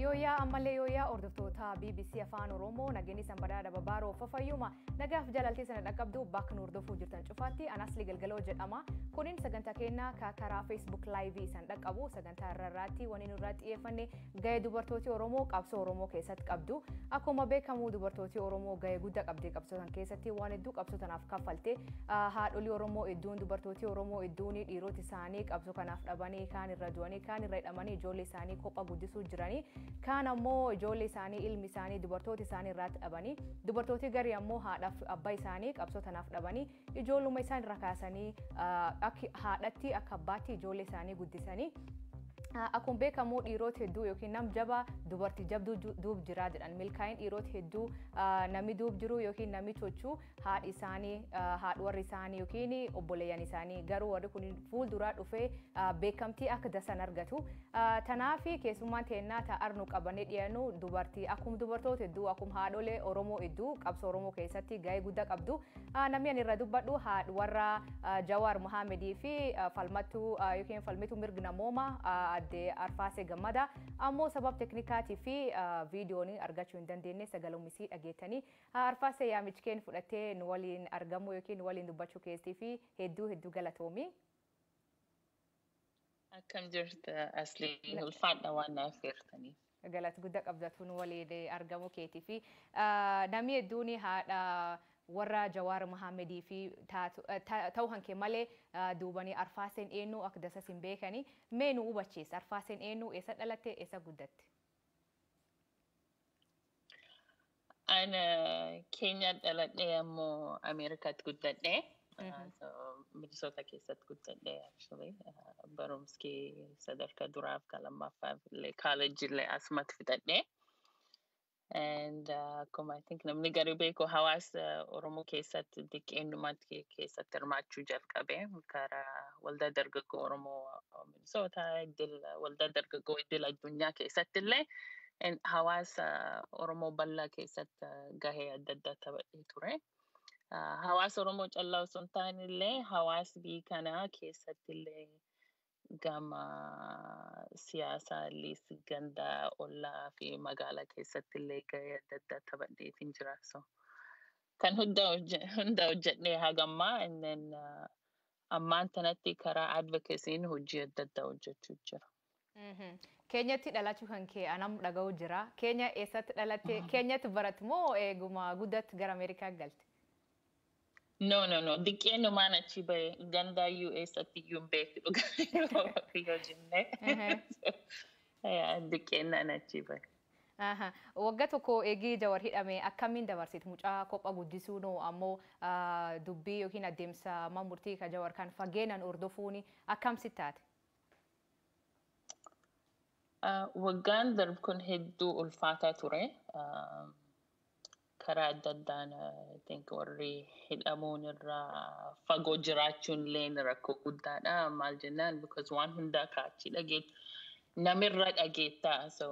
Yooyaa ammallee yooyaa hordoftoota BBC Afaan Oromoo nageenyi sanbadaa dababaaroo fafayyuma nagaaf jaalaltii sana dhaqqabdu bakka nu hordofuu jirtan cufaatti Anasli Galgaloo jedhama. Kunin sagantaa keenyaa karaa Facebook Live isan dhaqqabu sagantaa irraatti wanni nurraa xiyyeeffanne gahee dubartooti Oromoo qabsoo Oromoo keessatti qabdu. Akkuma beekamu dubartooti Oromoo gahee guddaa qabdee qabsoo tan keessatti waan hedduu qabsoo tanaaf kaffalte haadholii Oromoo hedduun dubartooti Oromoo hedduun dhiirota isaanii qabsoo kanaaf dhabanii kaan irra du'anii kaan irra hidhamanii ijoollee isaanii kophaa guddisuu jiranii. Kaan ammoo ijoollee isaanii ilmi isaanii dubartoota isaanii irratti dhabanii dubartooti garii ammoo haadhaaf abbaa isaanii qabsoo tanaaf dhabanii ijoolluma isaan irra kaasanii akka haadhatti akka abbaatti ijoollee isaanii guddisanii. Akkuma beekamu dhiirota hedduu yookiin nam jabaa dubartii jabduu duub jiraa jedhan milkaa'in dhiirota hedduu namni duub jiru yookiin namni chochuu haadhi isaanii haadha warri isaanii yookiin obboleeyyan isaanii garuu warri kun fuulduraa dhufee beekamtii akka dasan argatu. Tanaaf keessummaan teennaa ta'arnu qabannee dhiyaannu dubartii akkuma dubartoota hedduu akkuma haadholee Oromoo hedduu qabsoo Oromoo keessatti gahee guddaa qabdu. Namni ani irra dubbadhu haadha warra Jawaar Muhammedii fi falmattuu yookiin falmituu mirga namoomaa Aadde Arfaasee Gammadaa ammoo sababa teeknikaatii fi viidiyoon argachuu hin dandeenye sagalumisii dhageettanii Arfaasee yaamichi keen fudhattee nu waliin argamuu yookiin nu waliin dubbachuu keessii fi hedduu hedduu galatoomi. Akkam jirta Aslii, ulfaadha waan naaf feertaniif. Galata guddaa qabdatu nu waliin argamuu keetii fi namni hedduun haadha warra Jawaar Muhammedii fi ta'uu hanke malee duubanii Arfaaseen eenyu akka dasas hin beekani mee nu hubachiisa Arfaaseen eenyu eessa dhalatte eessa guddatte? Ana Keenyaa dhaladhee ammoo Ameerikaatti guddadhee. So Minnesota keessatti guddadhee actually barumsi sadarkaa duraaf kan lammaffaaf illee kaalejii illee asumatti fixadhee. And akkuma I think namni gari beeku hawaasa Oromoo keessatti xiqqeenyumatti keessatti hirmaachuu jalqabe karaa waldaa dargaggoo Oromoo Minnesota waldaa dargaggoo idil addunyaa keessatti illee hawaasa Oromoo bal'aa keessatti gahee adda addaa taphadhee ture. Hawaasa Oromoo callaa osoo hin taane illee hawaasa biyya kanaa keessatti illee gama siyaasaa illee ganda ollaa fi magaalaa keessatti illee gahee adda addaa taphadheetiin jira. So kan hunda hojjedhee hagammaa and then ammaan tanatti karaa advocacy'n hojii adda addaa hojjechuu jira. Keenyatti dhalachuu kan kee anam dhaga'u jira. Keenya eessatti dhalatte? Keenyatti baratte moo eeguma guddatti gara Ameerikaa galte? No. Diqqeenyumaan achi bahe ganda eessatti iyyuu hin beeku yoo jenne. Diqqeennaan achi bahe. Waggaa tokko eegii Jawar hidhame akkamiin dabarsite mucaa kophaa guddisuun ammoo dubbii yookiin adeemsa murtii kan Jawar kan fageenyaan hordofuun akkam sitti taate? Waggaan darbe kun hedduu ulfaataa ture. Karaa adda addaan I think warri hidhamuun irraa fagoo jiraachuun illee rakkoo guddaadha. Maal jennaan because waan hundaa kaachi dhageettu namirra dhageetta. So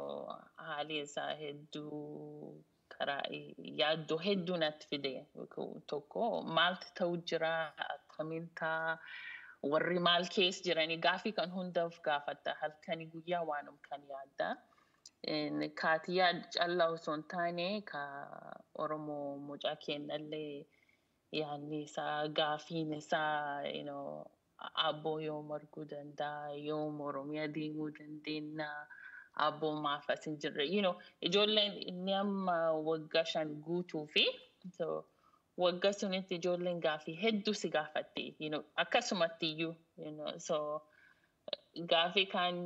haalli isaa hedduu karaa yaaddoo hedduu natti fide. Tokko maaltu ta'u jira akkamiin ta'a warri maal keessa jiranii gaafii kan hundaaf gaafatta halkanii guyyaa waanum kan yaadda. Kaatiyaa callaa osoo hin taane ka Oromoo mucaa keenyallee yaadni isaa gaafiin isaa abboo yoom arguu danda'a yoom Oromiyaa deemuu dandeenya abboo maaf as hin jirre ijoolleen inni amma waggaa 5 guutuu fi waggaa sunitti ijoolleen gaafii hedduu si gaafatti akkasumatti iyyuu so gaafii kan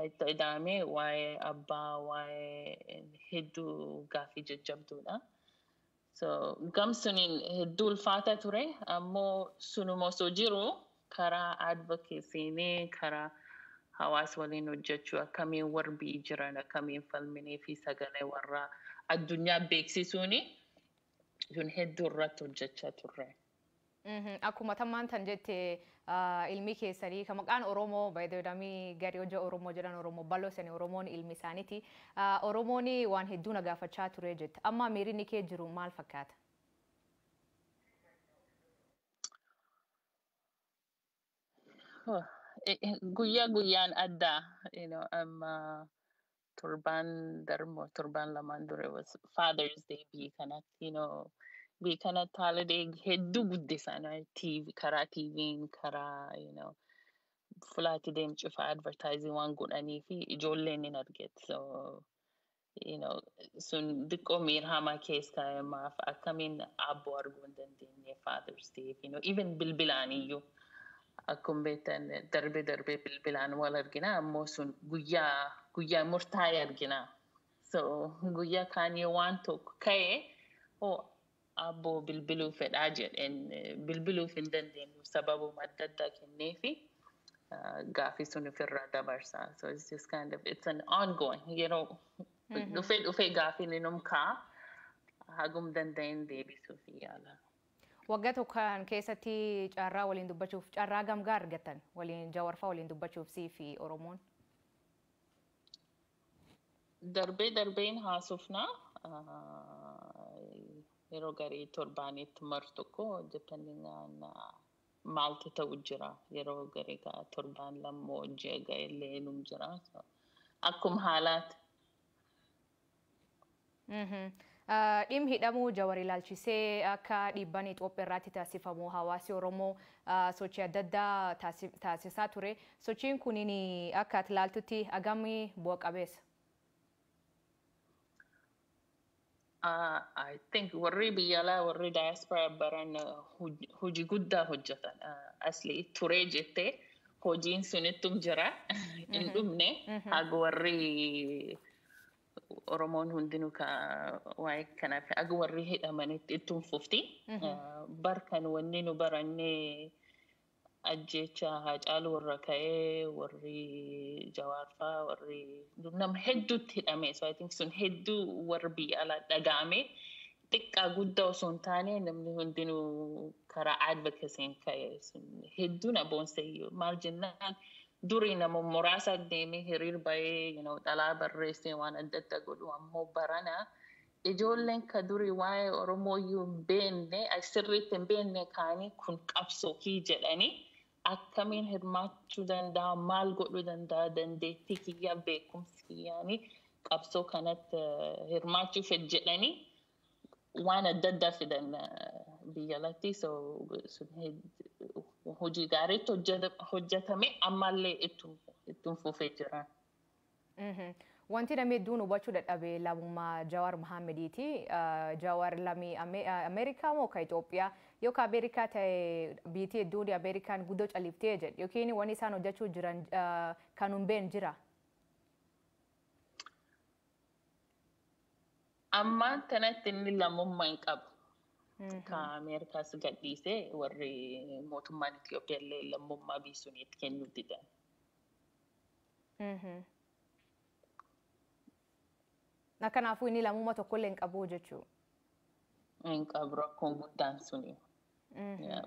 itti ida'ame waa'ee abbaa waa'ee hedduu gaafii jajjabduudha. So gam suniin hedduu ulfaata ture ammoo sunuma osoo jiru karaa advocacy'n karaa hawaasa waliin hojjechuu akkamiin warri biyyi jiran akkamiin falminee fi sagalee warra addunyaa beeksisuuni sun hedduu irratti hojjechaa turre. Akkuma tammaan tan jette ilmi keessanii kan maqaan Oromoo baay'ee gari hojii Oromoo jedhan Oromoo bal'oo sanii Oromoon ilmi isaaniiti. Oromoon waan hedduu na gaafachaa ture jette. Amma miirri kee jiru maal fakkaata? Guyyaa guyyaan addaa amma Torbaan darbo, torbaan lamaan dura was Father's Day biyya kanatti. Biyya kanatti holiday hedduu guddisan, TV, karaa TV'n, karaa fulaatti deemcu fa advertising waan godhanii fi ijoolleen hin arget. So sun xiqqoo miira hamaa keessa kaa'amaaf akkamiin abboo arguu hin dandeenye Father's Day, even bilbilaan iyyuu. Akkuma beektan, darbee darbee bilbilaan wal argina, ammoo sun guyyaa guyyaa murtaa'e argina. So guyyaa kaanii waan tokko ka'e, "Oh, abboo bilbiluu fedhaa," jedheen, bilbiluuf hin dandeenyu, sababuma adda addaa kenneefi gaafii sun ofirraa dabarsa. So it's just kind of, it's an ongoing yeroo dhufee dhufee gaafiin inum ka'a, hagum danda'een deebisuuf yaala. Waggaa tokkoon keessatti carraa waliin dubbachuuf carraa gamgaa argattan waliin Jawaarfaa waliin dubbachuuf sii fi Oromoon? Darbee darbeen haasofnaa, yeroo garii torbaanitti mar tokko, depending on maaltu ta'u jira. Yeroo garii torbaan lammoo ji'a ga'ellee num jira. Akkuma haalaati. Dhimmi hidhamuu Jawar ilaalchisee akka dhiibbaan Itoophiyaa irratti taasifamu hawaasi Oromoo sochii adda addaa taasisaa ture. Sochiin kunin akka ati ilaaltutti hagamii bu'a qabeessa? I think warri biyya alaa, warri diaspora baran hojii guddaa hojjetan. Asli turee jettee hojiin sunittum jira, hin dhumne, haga warri Oromoon hundinuu ka waa'ee kanaaf haga warri hidhamanitti ittum fufti. Barkan wanni nu barannee ajjecha Haacaaluu warra ka'ee, warri Jawaarfaa, warri nama hedduutti hidhame. So I think sun hedduu warra biyya alaa dhaga'ame, xiqqaa guddaa osoo hin taane namni hundinuu karaa advocacy'n ka'e, sun hedduu na boonseyyuu. Maal jennaan, durii nama muraasa deemee hiriir bahee, xalaa barreessee, waan adda addaa godhu, ammoo barana ijoolleen ka durii waa'ee Oromoo iyyuu hin beekne, sirriitti hin beekne, kaanii kun qabsoo kii jedhanii, akkamiin hirmaachuu danda'a, maal godhuu danda'a, dandeettii kiyyaa, beekumsi kiyyaanii qabsoo kanatti hirmaachuu fed jedhanii waan adda addaa fidan biyya alatti. So sun hojii gaariitti hojjetame, ammallee ittum fufee jira. Wanti namni hedduun hubachuu dadhabe lammummaa Jawaar Mohammediiti. Jawaar lammii Ameerikaa moo ka Itoophiyaa? Yoo ka Ameerikaa ta'e, biitii hedduun Ameerikaan guddoo califtee jedhu yookiin wanni isaan hojjechuu jiran kan hin beekne jira. Ammaan kanatti inni lammummaa hin qabu. Ka Ameerikaas gadhiisee, warri mootummaan Itoophiyaa illee lammummaa biyya suniitti kennuu didan. Kanaafuu inni lammummaa tokkollee hin qabu jechuudha. Hin qabu, rakkoon guddaan suni.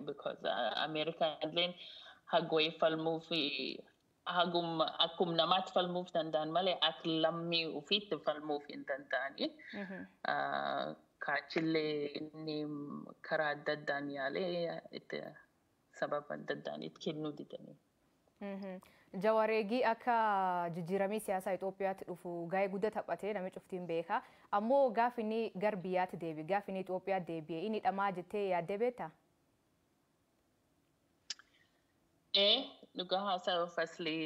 Because Ameerikaan illee hagwee falmuu fi hagum akkum namaatti falmuuf danda'an malee akka lammii ofiitti falmuuf hin danda'ani. Kaachillee inni karaa adda addaan yaalee itti sababa adda addaan itti kennuu didanii. Jawaar eegii akka jijjiiramii siyaasaa Itoophiyaatti dhufu gahee guddaa taphatee namni cuftiin beeka. Ammoo gaaf inni gara biyyaatti deebi'e, gaaf inni Itoophiyaatti deebi'e, inni hidhamaa jettee yaaddee beektaa? Ee, dhugaa haasa'uuf asli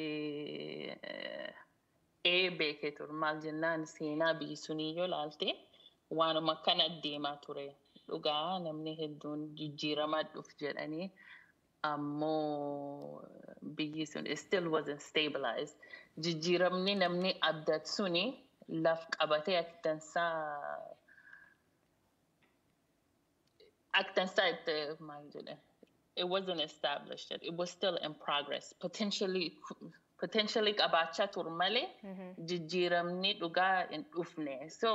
ee beekee ture. Maal jennaan, seenaa biyyi sunii yoo ilaalte waanuma akkana deemaa ture. Dhugaa namni hedduun jijjiiramaa dhuf jedhanii, ammoo biyyi sun still wasn't stabilized. Jijjiiramni namni abdatu suni laf qabatee akka dansaa itti maal jedhan, it wasn't established yet. It was still in progress. Potentially qabaachaa ture malee jijjiiramni dhugaa hin dhufne. So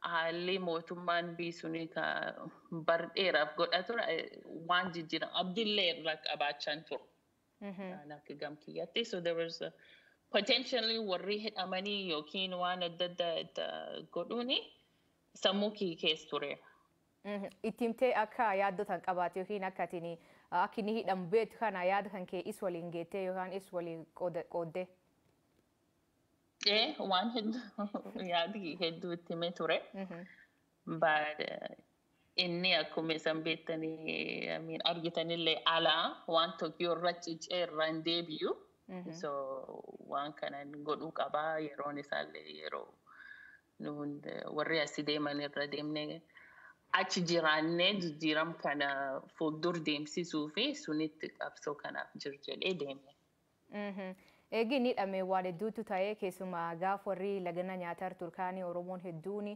haalli mootummaan biyyi sunii ka bar dheeraaf godha ture waan jijjiiram abdillee irraa qabaachaa hin ture. Akka gamkiyyatti. So there was a, potentially warri hidhamanii yookiin waan adda addaa godhuuni sammuu kiyya keessa ture. Itti himtee akka yaaddoo tan qabaate yookiin akka atiin akka inni hidhamu beektu kana yaada kan kee is waliin geettee yookaan is waliin qooddee? Waan hedduu yaadi hedduu itti himee ture. But inni akkuma isan beektanii, I mean, argitanillee alaa waan tokko yoo irra ciccee irra hin deebi'u. So waan kanan godhuu qabaa, yeroon isaallee yeroo nuun warri asii deeman irra deemnee achi jiraannee jijjiiram kana fuuldur deemsisuu fi sunitti qabsoo kanaaf jir jedhee deeme. Eegi inni hidhame waan hedduutu ta'ee, keessumaa gaaf warri lagana nyaataa Turkaanii Oromoon hedduun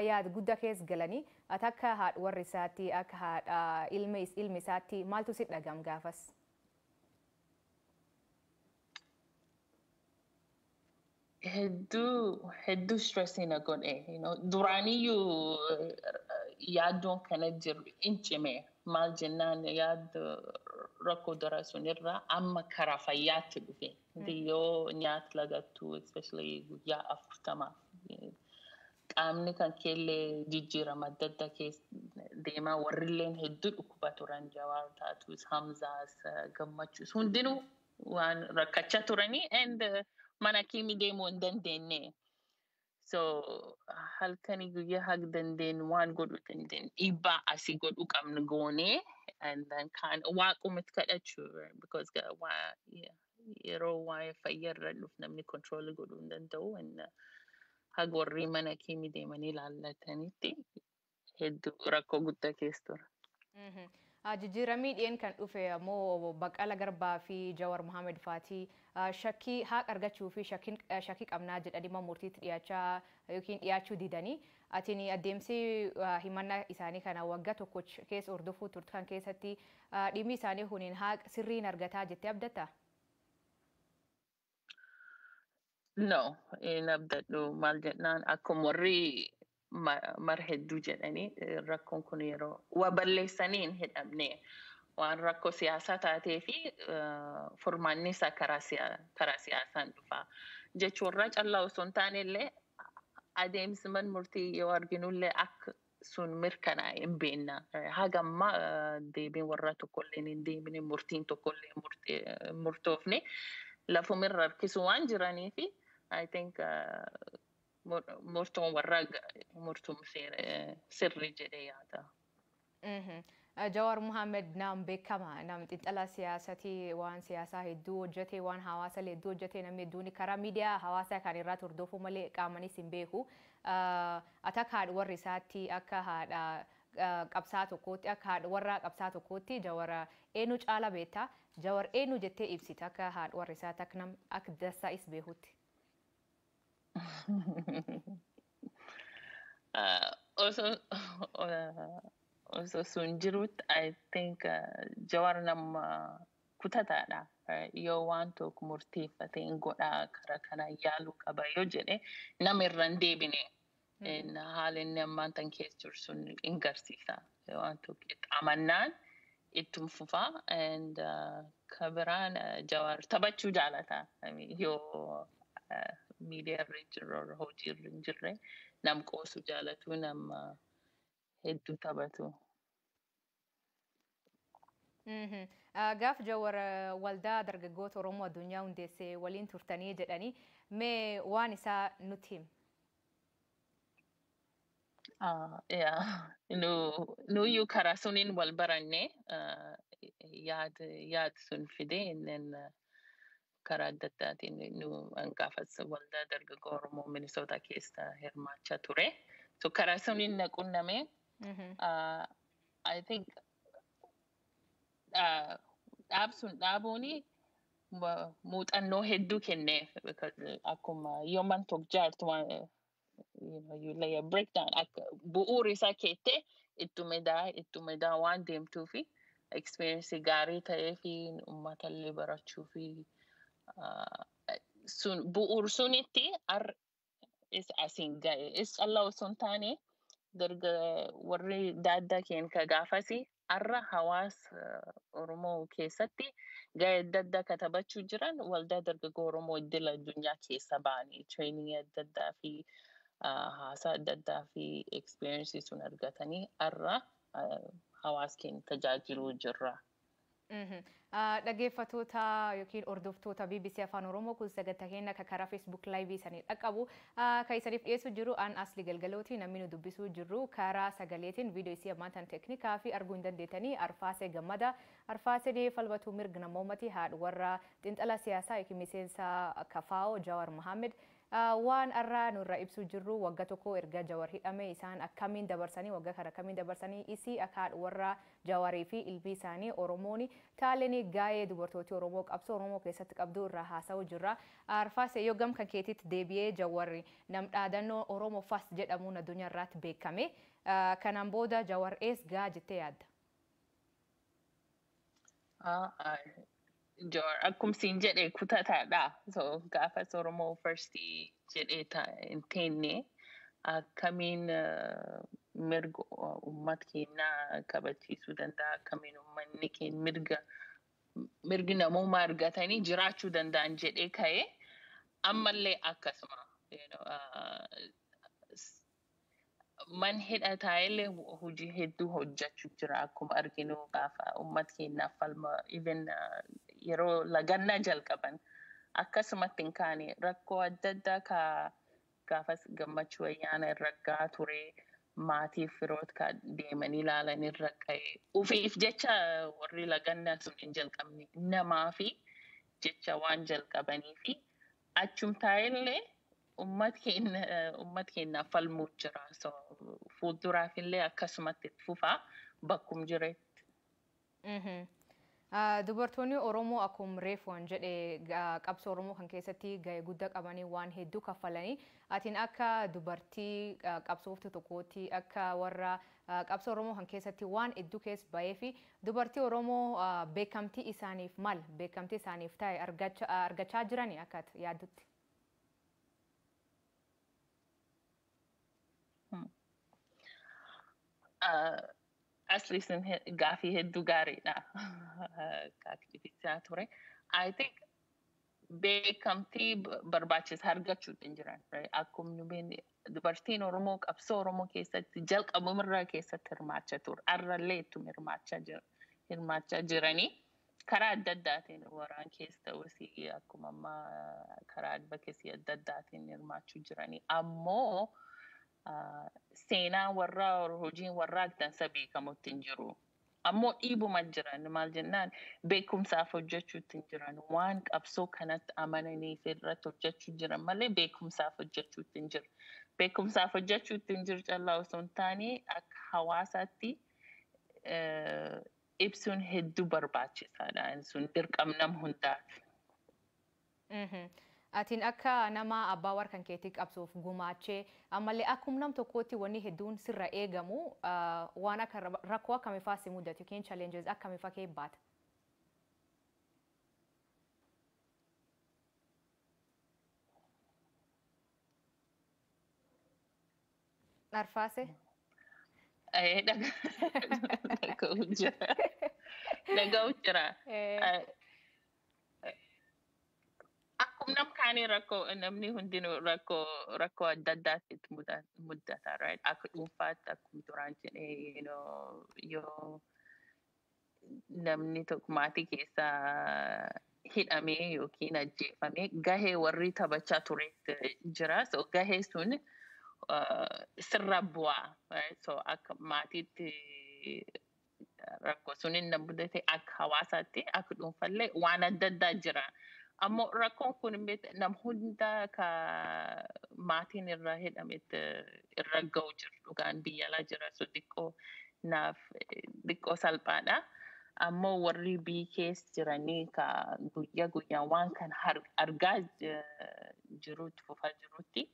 yaada guddaa keessa galanii, ati akka haadha warri isaatti, akka haadha ilmi isaatti maaltu si dhagam gaafas? Hedduu hedduu stressii na godhe. Duraaniyyuu yaaddoon kana jiru in cime. Maal jennaan, yaaddo rakkoo dura sunirra amma karaa fayyaatti dhufe. Yoo nyaata lagattu, especially guyyaa 40, qaamni kan keellee jijjiirama adda addaa keessa deemaa, warrilleen hedduu dhukkuba turan, Jawaar taatus, Hamzaas, Gammachuus, hundinuu waan rakkachaa turanii and mana kiimii deemuu hin dandeenye. So halkanii guyyaa haga dandeenyu waan godhuu dandeenyu dhiibbaa asii godhuu qabnu goonee and then kaan waaqumatti kadhachuu, because yeroo waa'ee fayyaa irra dhufu namni control godhuu hin danda'u and haga warri mana kiimii deemanii ilaallatanitti hedduu rakkoo guddaa keessa ture. Jijjiiramii dhiyeen kan dhufe ammoo Baqqala Garbaa fi Jawar Mohaammed faatii shakkii haqa argachuu fi shakkii qabnaa jedhanii murtiitti dhiyaachaa yookiin dhiyaachuu didanii, atiin adeemsi himannaa isaanii kana waggaa tokko keessa hordofuu turte kan keessatti dhimmi isaanii kuniin haqa sirriin argataa jettee abdatta? No, hin abdadhu. Maal jennaan, akkuma warri mar hedduu jedhanii, rakkoon kun yeroo waa balleessanii hin hidhamne, waan rakkoo siyaasaa taatee fi furmaanni isaa karaa siyaasaan dhufa. Jechuurraa callaa osoo hin taane illee adeemsi man murtii yoo arginullee akka sun mirkanaa'e hin beekna. Haga ammaa deebiin warra tokkollee hin deebine, murtiin tokkollee murtoofne, lafumirra harkisuu waan jiranii fi I think murtoon warra murtuun sirrii jedhee yaada. Jawaar Mohaammed nam beekama, nam xiinxalaa siyaasatii, waan siyaasaa hedduu hojjete, waan hawaasa hedduu hojjete, namni hedduun karaa miidiyaa hawaasaa kan irraa hordofuu malee qaamanis hin beeku. Ati akka haadha warri isaatti, akka haadha qabsaa tokkootti, akka haadha warra qabsaa tokkootti Jawara eenyu caala beektaa? Jawar eenyu jettee ibsita akka haadha warri isaatti, akka nam akka dassaa is beekutti? Osoo sun jirutti, I think Jawar nama kutataadha. Yoo waan tokko murteeffate hin godhaa, karaa kana yaaluu qaba yoo jedhe, nama irra hin deebine. Haala inni ammaan tan keessa jiru sun hin garsiisa. Waan tokko amannaan ittuma fufaa and ka biraan Jawar taphachuu jaalata. Yoo miidiyaa irra hin jirre, hojii irra hin jirre, nam qoosuu jaalatu, nama hedduu taphatu. Gaaf Jawar waldaa dargaggoota Oromoo addunyaa hundeessee waliin turtanii jedhanii, mee waan isaa nutti himi. Nuyyuu karaa suniin wal baranne, yaad sun fide inneen karaa adda addaatiin nu gaafas waldaa dargaggoo Oromoo Minisoota keessa hirmaachaa ture. So karaa suniin na qunname. I think dhaab sun dhaabuuni muuxannoo hedduu kenneef, akkuma yoo man tokko jaartu waan you lay a breakdown, akka bu'uura isaa keettee ittuma edaa waan deemtuu fi experience gaarii ta'ee fi uummata illee barachuu fi sun bu'uur sunitti is asiin ga'e. Is callaa osoo hin taane, darga warri daaddaa keenya ka gaafasi har'a hawaasa Oromoo keessatti ga'ee adda addaa katabachuu jiran waldaa dargaggoo Oromoo idil addunyaa keessa ba'anii training adda addaa fi haasaa adda addaa fi experience sun argatanii har'a hawaasa keenya tajaajiluu jirra. Dhaggeeffattoota yookiin hordoftoota BBC Afaan Oromoo, kun sagantaa keenya akka karaa Facebook Live isanii dhaqqabu kan isaniif dhiyeessuu jiru an Asli Galgalooti. Namni nu dubbisuu jirru karaa sagaleetiin viidiyoo isii ammaan tan teeknikaa fi arguu hin dandeettanii Arfaasee Gammada. Arfaaseen falmatuu mirga namoomaati, haadha warra xiinxala siyaasaa yookiin miseensa KFO Jawar Mohammed. Waan irraa nurra ibsuu jirru waggaa tokko erga Jawar hidhame isaan akkamiin dabarsanii, waggaa kana akkamiin dabarsanii, isii akka haadha warra Jawarii fi ilmi isaanii Oromoon taaleen gaa'ee dubartooti Oromoo qabsoo Oromoo keessatti qabdu irraa haasa'uu jirra. Arfaasee, yoo gam kan keetitti deebi'ee, Jawarri nam dhaadannoo Oromoo First jedhamuun addunyaa irratti beekame. Kanaan booda Jawar ees gaa jettee yaadda? Jawar akkum siin jedhe kutataadha. So gaafas Oromoo First jedhee hin teenne akkamiin mirga uummata keenyaa kabachiisuu danda'a, akkamiin uummanni keenya mirgi namummaa argatanii jiraachuu danda'an jedhee ka'ee ammallee akkasuma. Man hidhataa illee hojii hedduu hojjechuu jira, akkuma arginu gaafa uummata keenyaaf falma, even yeroo lagannaa jalqaban akkasumatti hin kaane. Rakkoo adda addaa ka gaafas Gammachuu Ayyaana irra gahaa ture, maatiif firoota ka deemanii ilaalan irra ga'e. Ufiif jecha warri lagannaa sun hin jalqabne, namaa fi jecha waan jalqabanii fi achum taa'ellee uummata keenyaaf falmuu jira. So fuulduraaf illee akkasumatti itti fufaa bakkum jiretti. Dubartoonni Oromoo akkuma reefuun jedhe qabsoo Oromoo kan keessatti gahee guddaa qabanii waan hedduu kaffalanii, atiin akka dubartii qabsooftu tokkootti, akka warra qabsoo Oromoo kan keessatti waan hedduu keessa bahee fi dubartii Oromoo beekamtii isaaniif maal, beekamtii isaaniif ta'e argachaa jiranii akka yaaddutti? Asli sun gaafii hedduu gaariidha. Gaafii ture. I think beekamtii barbaachisa argachuu hin jiran. Akkuma nu beeknu dubartiin Oromoo qabsoo Oromoo keessatti jalqabumarraa keessatti hirmaachaa ture. Har'allee ittuma hirmaachaa jiranii. Karaa adda addaatiin waraan keessa ta'us, akkuma ammaa karaa advocacy adda addaatiin hirmaachuu jiranii. Ammoo seenaa warraa, hojiin warraa dansa beekamutti hin jiru. Ammoo dhiibuma jiran, maal jennaan, beekumsaaf hojjechuutti hin jiran, waan qabsoo kanatti amananii irratti hojjechuu jiran malee beekumsaaf hojjechuutti hin jiru. Beekumsaaf hojjechuutti hin jiru callaa osoo hin taane, akka hawaasaatti ibsuun hedduu barbaachisaadha. Sun dirqama nama hundaati. Atiin akka nama abbaa warra kan keetii qabsoof gumaachee, ammallee akkuma nam tokkootti wanni hedduun sirra eegamu, waan akka rakkoo akkamii fa'aa si mudatu yookiin challenges akkamii fa'aa kee baata? Arfaase? Dhaga'u jira. Dhaga'u jira. Akkuma nam kaanii rakkoo namni hundinuu rakkoo adda addaatti mudata, right? Akka dhuunfaatti, akkuma duraan jedhee, yoo namni tokko maatii keessaa hidhamee yookiin ajjeefamee, gahee warri taphachaa turetti jira. So gahee sun sirra bu'aa. So akka maatiitti rakkoo sun hin mudate, akka hawaasaatti, akka dhuunfallee waan adda addaa jira. Ammoo rakkoon kun nam hunda ka maatiin irra hidhametti irra ga'u jiru, dhugaan biyya alaa jira, so xiqqoo naaf xiqqoo salphaadha. Ammoo warri biyya keessa jiranii ka guyyaa guyyaan waan kana argaa jirutti fufaa jirutti,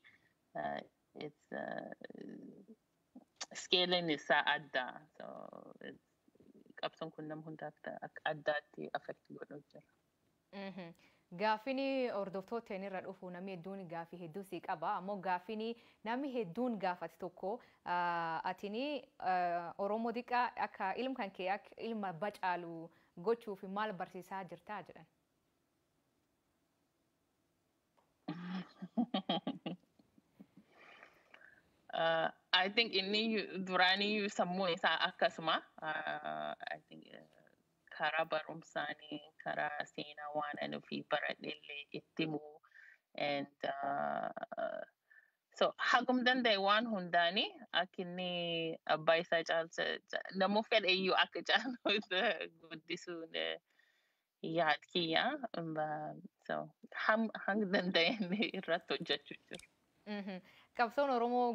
scaling isaa adda. So qabsoon kun nama hundaaf akka addaatti affect godhu jira. Gaaffiin hordoftoota irra dhufu, namni hedduun gaaffii hedduu sii qaba. Ammoo gaaffiin namni hedduun gaafate tokko, atini Oromoo xiqqaa akka ilma kan kee akka ilma bacaalu gochuuf maal barsiisaa jirtaa jedhan. I think inni duraanii sammuu isaa akkasuma. I think Karaa barumsaanii, karaa seenaa waan ani ofii baradhe itti himuu. And so hagum danda'e waan hundaani akka inni abbaa isaa caalcha namuu fedhe iyyuu akka caalu guddisuun yaad kiyya. So hanga danda'een irratti hojjechuu jiru. Qabsoon Oromoo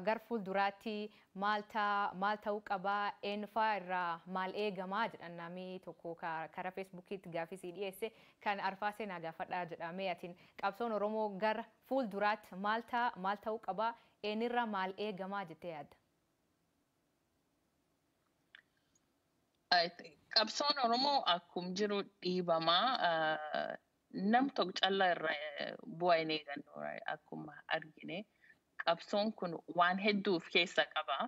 gar fuulduraatti maal ta'uu qabaa, eenyufaa irraa maal eegamaa jedhan namni tokko karaa Feesbuukiitti gaaffii sii dhiyeesse kan arfaasee naa gaafadhaa jedhamee atiin qabsoon Oromoo gar fuulduraatti maal ta'uu qabaa, eenyurraa maal eegamaa jettee yaadda? Qabsoon Oromoo akkuma jiru dhiibamaa. Nam tokko callaa irraa bu'aa hin eegannu akkuma argine. Qabsoon kun waan hedduu of keessa qaba.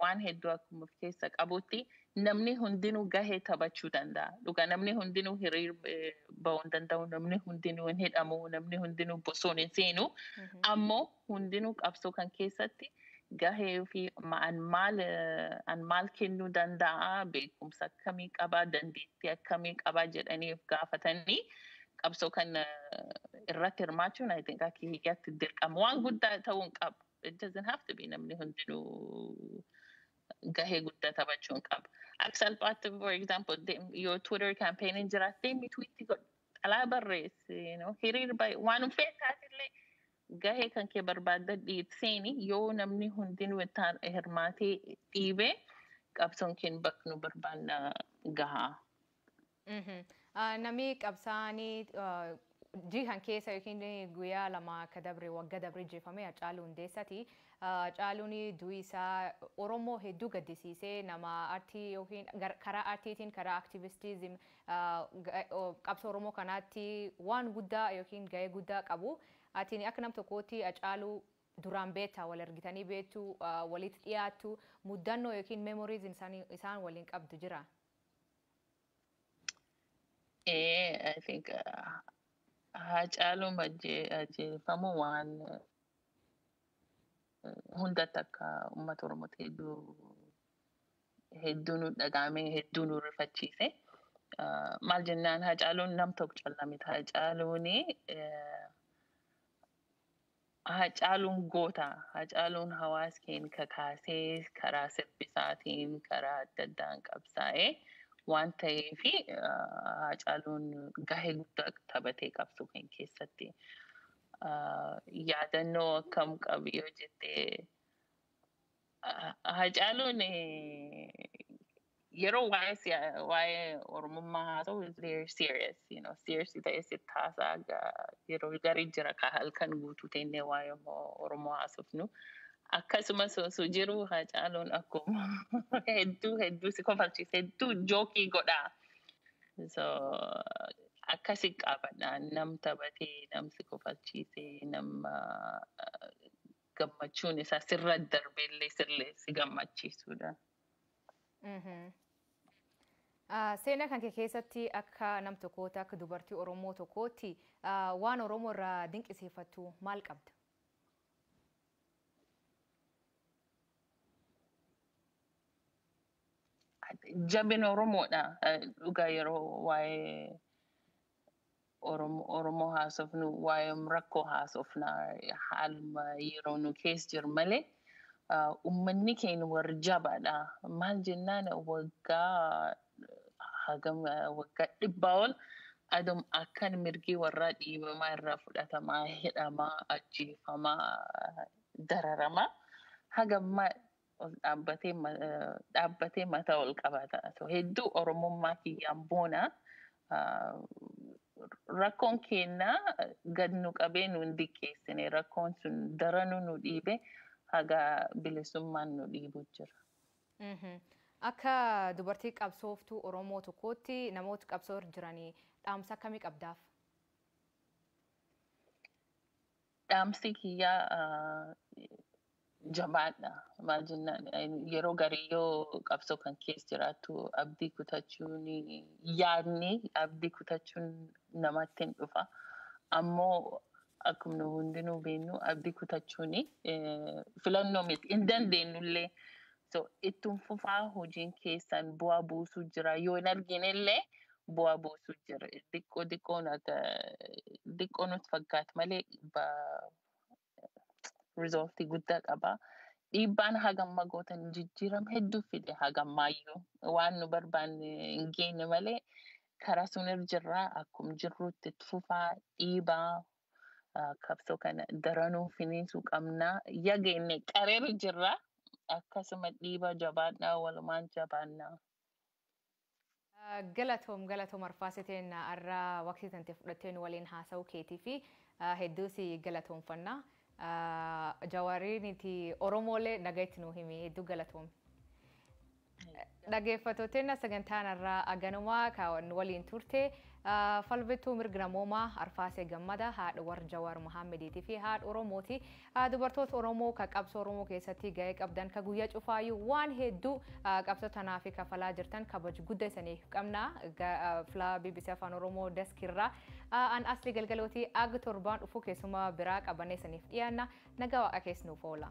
Waan hedduu akkuma of keessa qabutti namni hundinuu gahee taphachuu danda'a. Dhugaa namni hundinuu hiriir bahuu hin danda'u, namni hundinuu hin hidhamu, namni hundinuu bosona hin seenu. Ammoo hundinuu qabsoo kan keessatti gahee fi an maal kennuu danda'a, beekumsa akkamii qabaa, dandeettii akkamii qabaa jedhanii of gaafatanii qabsoo kan irratti hirmaachuun I think akka hiyyaatti dirqama. Waan guddaa ta'uu hin qabu. It doesn't have to be namni hundinuu gahee guddaa taphachuu hin qabu. Akka salphaatti, for example, yoo Twitter campaign jiraatte tweet godhu, xalaa barreessi, hiriir bahi, waan fe'e taatillee gahee kan kee barbaadda seeni yoo namni hundinuu hirmaatee dhiibee qabsoon keenya bakka nu barbaanna gahaa. Namni qabsaanii jihan keessa yookiin guyyaa 2 akka dabre waggaa dabre jeefame Hacaaluu Hundeessaati. Hacaaluun du'i isaa Oromoo hedduu gaddisiisee nama aartii yookiin karaa aartiitiin karaa aktivistiizim qabsoo Oromoo kanaatti waan guddaa yookiin gahee guddaa qabu. Atiin akka nam tokkootti Hacaaluu duraan beektaa, wal argitanii beektu, walitti dhiyaattu, muddannoo yookiin meemoriiz isaan waliin qabdu jira. I think Hacaaluun ajjeefamuu waan hundatti akka uummata Oromootti hedduu nu dhagahame, hedduu nu rifachiise. Maal jennaan Hacaaluun nam tokko callaa miti. Hacaaluun goota. Hacaaluun hawaasa keenya kakaasee karaa sirbisaatiin karaa adda addaan qabsaa'ee waan ta'eef Hacaaluun gahee guddaa taphatee qabsoo keenya keessatti. Yaadannoo akkam qabu yoo jettee, Hacaaluun yeroo waa'ee Oromummaa haasa'u is very serious, seriously ta'ee sitti haasa'a. Yeroo garii jira ka halkan guutuu teennee waa'ee Oromoo haasofnu. Akkasumas osoo jiru Hacaaluun akkuma hedduu hedduu si kofalchiisa, hedduu jookii godha. So akkasi qabadha. Nam taphatee, nam si kofalchiisee, nama gammachuun isaa sirra darbeellee sirlee si gammachiisudha. Seenaa kan kee keessatti akka nam tokkootti, akka dubartii Oromoo tokkootti waan Oromoo irraa dinqisiifattu maal qabda? Jabina Oromoodha. Dhugaa yeroo waa'ee Oromoo haasofnu waa'ee rakkoo haasofna haaluma yeroo nu keessa jiru malee uummanni keenya warra jabaadha. Maal jennaan waggaa hagam waggaa 100 ol adum akkan mirgi warraa dhiibamaa irraa fudhatamaa, hidhamaa, ajjeefamaa, dararamaa hagammaa ol dhaabbatee mataa ol qabata. So hedduu Oromummaa kiyyaan boona. Rakkoon keenya gad nu qabee nu hin diqqeessine. Rakkoon sun daranuu nu dhiibe haga bilisummaan nu dhiibu jira. Akka dubartii qabsooftuu Oromoo tokkootti namoota qabsoo irra jiranii dhaamsa akkamii qabdaaf? Dhaamsi kiyyaa jabaadha. Maal jennaan yeroo garii yoo qabsoo kan keessa jiraattu abdii kutachuun yaadni abdii kutachuun namatti hin dhufa. Ammoo akkuma nu hundinuu beeknu abdii kutachuun filannoo miti hin dandeenyullee. So ittiin fufaa, hojiin keessan bu'aa buusuu jira. Yoo hin arginellee bu'aa buusuu jira. Xiqqoo xiqqoo nutti fakkaata malee resultii guddaa qaba. Dhiibbaan hagamma gootan jijjiirama hedduu fide. Hagammaayyuu waan nu barbaanne hin geenye malee karaa sun irra jirraa. Akkuma jirrutti itti fufaa, dhiibaa qabsoo kana daranuu finiinsuu qabnaa. Yageenne qareera jirraa, akkasuma dhiibaa, jabaadhaa, walumaan jabaannaa. Galatoom, galatoom Arfaasiteen, har'a waqtii tante fudhattee nu waliin haasa'uu keetii fi hedduu si galatoomfanna. Jawaariin itti Oromoolee nagaa itti nuu himi, hedduu galatoom. Dhaggeeffattootni, sagantaan irraa aganumaa kan waliin turte falmituu mirga namoomaa Arfaasee Gammada, haadha warra Jawaar Muhammadiitii fi haadha Oromooti. Dubartoota Oromoo kan qabsoo Oromoo keessatti gahee qabdan, kan guyyaa cufaayyuu waan hedduu qabsoo tanaa fi kafalaa jirtan, kabaju guddaa isaniif qabna. Filaa BBC Afaan Oromoo desk irraa an Asli Galgalooti. Ag torbaan dhufu keessumaa biraa qabannee isaniif dhiyaanna. Nagaa Waaqa keessa nuuf oola.